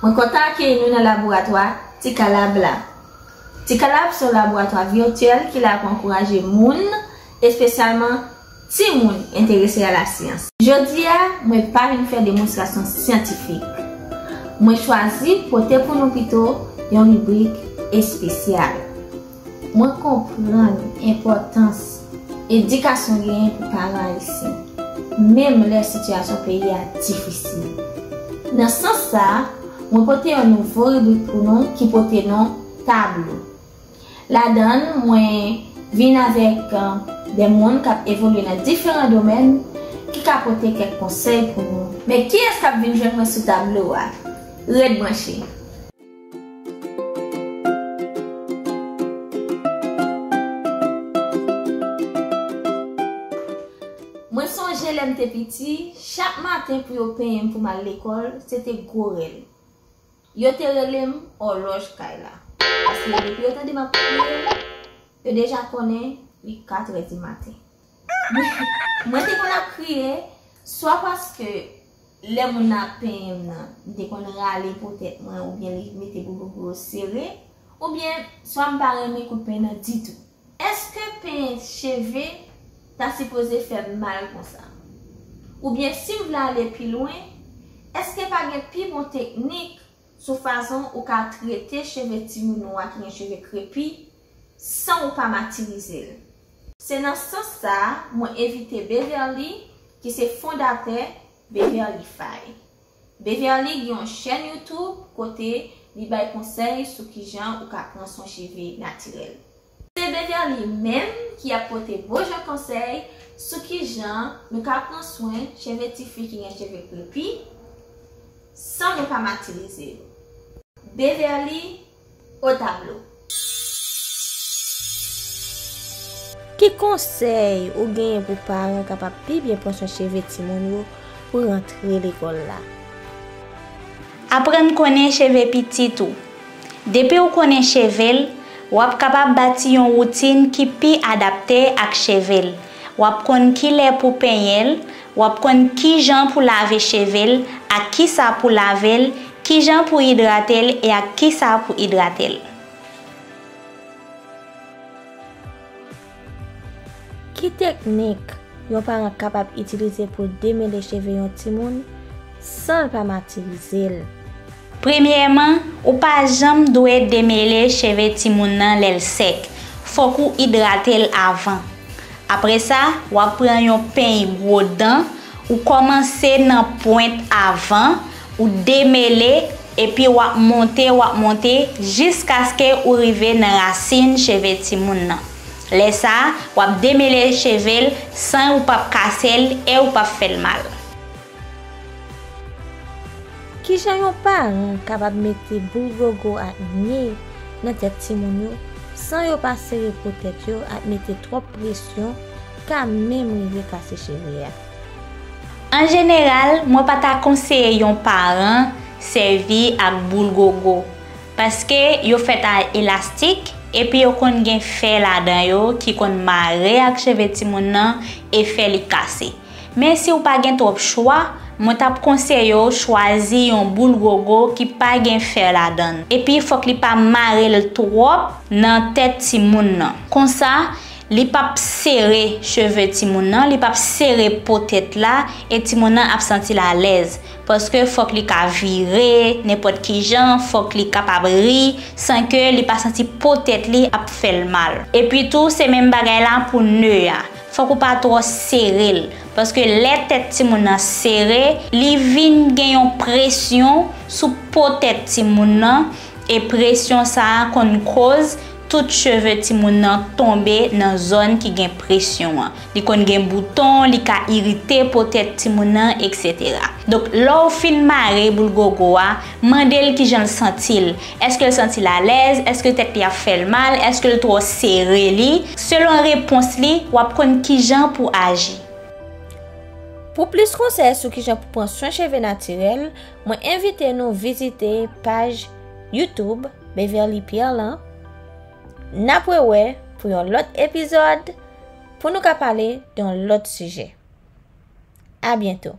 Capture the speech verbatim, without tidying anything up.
Mwen kontan akeyi nou nan laboratwa Ti Kalab la. Ti Kalab se yon laboratwa vityèl ki la pou ankouraje moun, espesyalman timoun, enterese a lasyans. Jodi a, mwen pa vin fè demonstrasyon syantifik. Mwen chwazi pote pou nou pito yon ribrik espesyal. Mwen konprann enpòtans edikasyon genyen pou paran ayisyen, menm lè sitiyasyon peyi a difisil. Nan sans sa a, mwen pote yon nouvo ribrik pou nou ki pote non Tablo. Ladan l, mwen vin avèk, eh, de moun k ap evolye nan diferan domèn ki ka pote kèk konsèy pou nou. Men kiyès k ap vin jwenn mwen sou tablo a? Ret branche! Mwen sonje lè m te piti, chak maten pou yo penyen m pou m al lekòl, se te gwo rèl. Yo te rele m òlòj kay la. Paske depi yo tande m ap kriye, yo deja konnen li katrè di maten. Mwen te konn ap kriye, swa paske lè moun nan ap penyen m nan, m te konn rale po tèt mwen, oubyen li mete boubou pou yo sere, oubyen swa m pa renmen kout penyen nan ditou. Èske penyen cheve ta sipoze fè m mal konsa? Oubyen si m vle ale pi lwen, èske pa gen pi bon teknik sou fason ou ka trete cheve timoun ou a ki gen cheve krepi san ou pa matirize l? Se nan sans sa a, mwen envite Beverly, ki se fondatè Beverlyfy. Beverly gen yon chèn YouTube kote li bay konsèy sou kijan ou ka pran swen cheve natirèl. Se Beverly menm ki ap pote bon jan konsèy sou kijan nou ka pran swen cheve tifi ki gen cheve krepi san nou pa matirize yo. Beverly, o tablo. Ki konsèy ou genyen pou paran kapab pi byen pran swen cheve timoun yo pou rantre lekòl la? Aprann konnen cheve pitit ou. Depi w konnen cheve l, w ap kapab bati yon woutin ki pi adapte ak cheve l. W ap konn kilè pou penyen l, w ap konn kijan pou lave cheve l, ak kisa pou lave l, kijan pou idrate l e ak kisa pou idrate l. Ki teknik yon paran kapab itilize pou demele cheve yon timoun san l pa matirize l? Premyèman, ou pa janm dwe demele cheve timoun nan lè l sèk. Fòk ou idrate l avan. Apre sa, w ap pran yon peny gwo dan, ou kòmanse nan pwent avan, ou demele, epi w ap monte, w ap monte, jiskaske ou rive nan rasin cheve timoun nan. Lè sa a, w ap demele cheve l san ou p ap kase l e ou p ap fè l mal. Kijan yon paran kapab mete boulgogo ak nye nan tèt timoun yo san yo pa sere po tèt yo ak mete twòp presyon ka menm rive kase cheve a? An jeneral, mwen pa ta konseye yon paran sèvi ak boulgogo, paske yo fèt a elastik, epi yo konn gen fè ladan yo ki konn mare ak cheve timoun nan e fè li kase. Men si w pa gen twòp chwa, mwen t ap konseye w chwazi yon boulgogo ki pa gen fè ladan l. Epi fòk li pa mare l twòp nan tèt timoun nan. Konsa, li p ap sere cheve timoun nan, li p ap sere po tèt la, e timoun nan ap santi l alèz. Paske fòk li ka vire nenpòt ki jan, fòk li kapab ri, san ke li pa santi po tèt li ap fè l mal. Epi tou, se menm bagay la pou ne a. Fòk ou pa twò sere l, paske lè tèt timoun nan sere, li vin gen yon presyon sou po tèt timoun nan, e presyon sa a konn koz tout cheve timoun nan tonbe nan zòn ki gen presyon an. Li konn gen bouton, li ka irite po tèt timoun nan, etsetera. Donk, lè w fin mare boulgogo a, mande l kijan l santi l. Èske l santi l alèz? Èske tèt li ap fè l mal? Èske l twò sere li? Selon repons li, w ap konn kijan pou aji. Pou plis konsèy sou kijan pou pran swen cheve natirèl, mwen envite nou vizite paj YouTube Beverly Pierre lan. N ap rewè pou yon lòt epizòd pou nou ka pale de yon lòt sijè. A byento.